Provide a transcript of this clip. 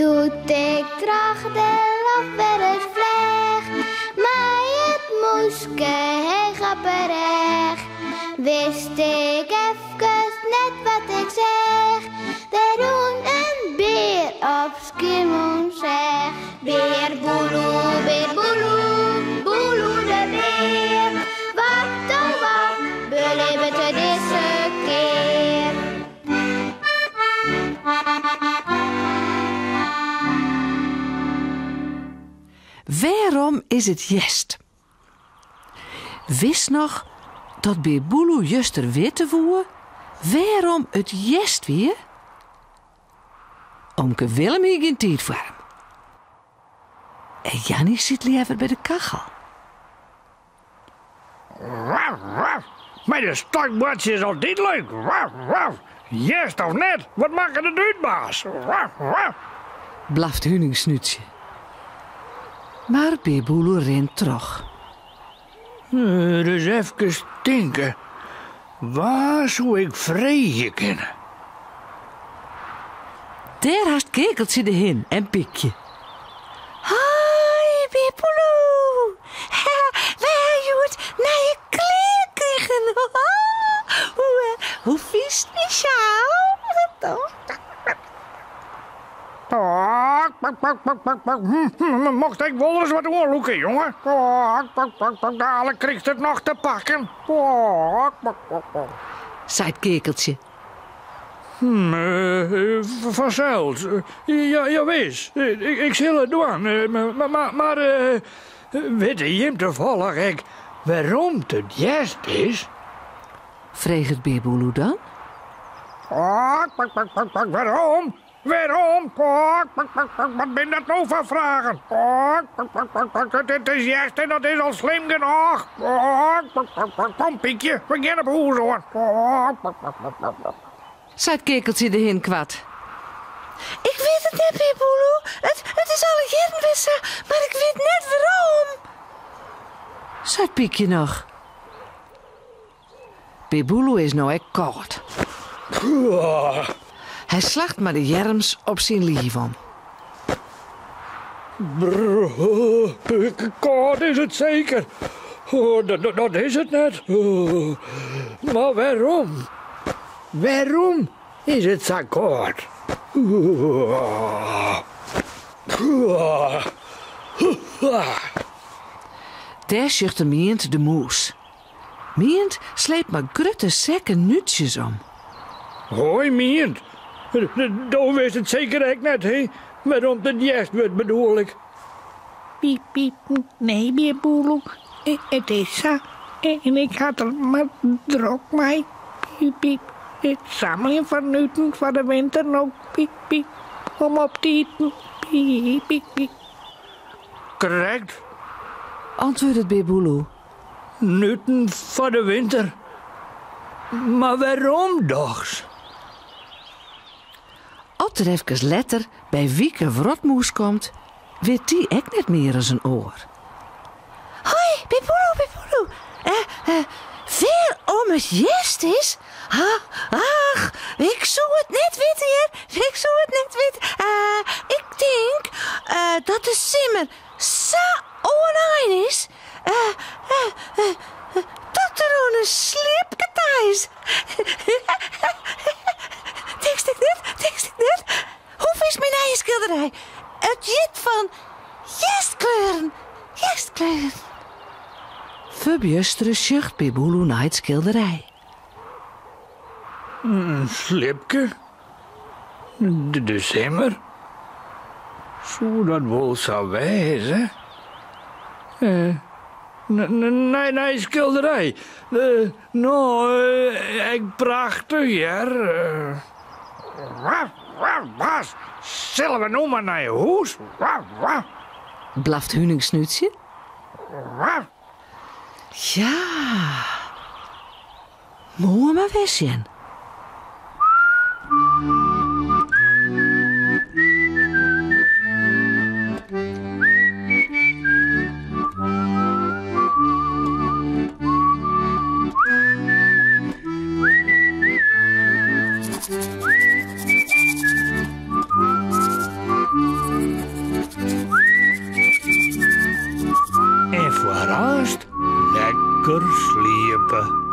Doe't ik troch de loft wer ris fleach, mei it mûske heech op 'e rêch, wist ik efkes net wat ik seach. Der rûn in bear op Skiermûntseach. Bear Boeloe, bear Boeloe, Boeloe de bear. Wat oh wat belibbet er dizze kear? Wêrom is it hjerst? Witst noch dat Bear Boeloe juster witte woe wêrom it hjerst wie? Omke Willem hie gjin tiid foar him. En Janny sit leaver by de kachel. Waf, waf. Mei de stokboartsje is altyd leuk. Waf, waf. Hjerst of net, wat makket it út, baas? Waf, waf. Blaft Huningsnútsje. Mar Bear Boeloe rint troch. Ris efkes tinke, wa soe ik freegje kinne? Dêr hast Keakeltsje de hin en Pykje. Hoi, Bear Boeloe! Wy ha hjoed nije klean krigen. Hoe fynst myn sjaal? Mocht ik wolris wat oanlûke, jonge? Dalik krichst it noch te pakken. Seit Keakeltsje. Fansels. Ja, jawis. Ik sil it dwaan. Mar witte jim tafallich ek wêrom't it hjerst is? Freget Bear Boeloe dan. Wêrom? Wêrom? Wat binne dat no foar fragen? It is hjerst en dat is al slim genôch. Kom Pykje, we gean op hûs oan. Seit Keakeltsje de hin koart. Ik wit it net, Bear Boeloe. It is alle jierren wer sa, mar ik wit net wêrom. Seit Pykje noch. Bear Boeloe is no ek kâld. Hy slacht mei de earms op syn liif om. Brrr, kâld is it seker. Dat is it net. Mar wêrom? Wêrom is it sa kâld? Dêr sjocht er Mient de mûs. Mient sleept mei grutte sekken nútsjes om. Hoi Mient, do witst it seker ek net, hè? Wêrom't it hjerst wurdt bedoel ik. Piep, piep, nee Bear Boeloe, it is sa en ik ha der mar drok mei. Piep, piep, it sammeljen fan nuten foar de winter no, piep, piep, om op te iten, piep, piep, piep. Krekt. Antwurdet Bear Boeloe. Nuten foar de winter. Mar wêrom dochs? As er efkes letter by Wieke Wrotmûs komt, wit dy ek net mear as in oar. Hoi, Bear Boeloe, Bear Boeloe. Wêrom it hjerst is? Ha, ach, ik soe it net witte hear, ik soe it net witte. Ik tink dat de simmer sa oanein is dat er oan in sliepke ta is. Tinkst ek net, tinkst ek net? Hoe fynst myn nije skilderij? It hjit fan hjerstkleuren, hjerstkleuren. Ferbjustere sjocht Bear Boeloe nei it skilderij. In sliepke? De simmer? Soe dat wol sa wêze? Nij, nij skilderij. No, ek prachtich hear. Waf, waf, baas, sille we no mar nei hûs? Waf, waf. Blaft Huningsnútsje. Waf. Ja. Moarn mar wer sjen. aanst lekker sliepe.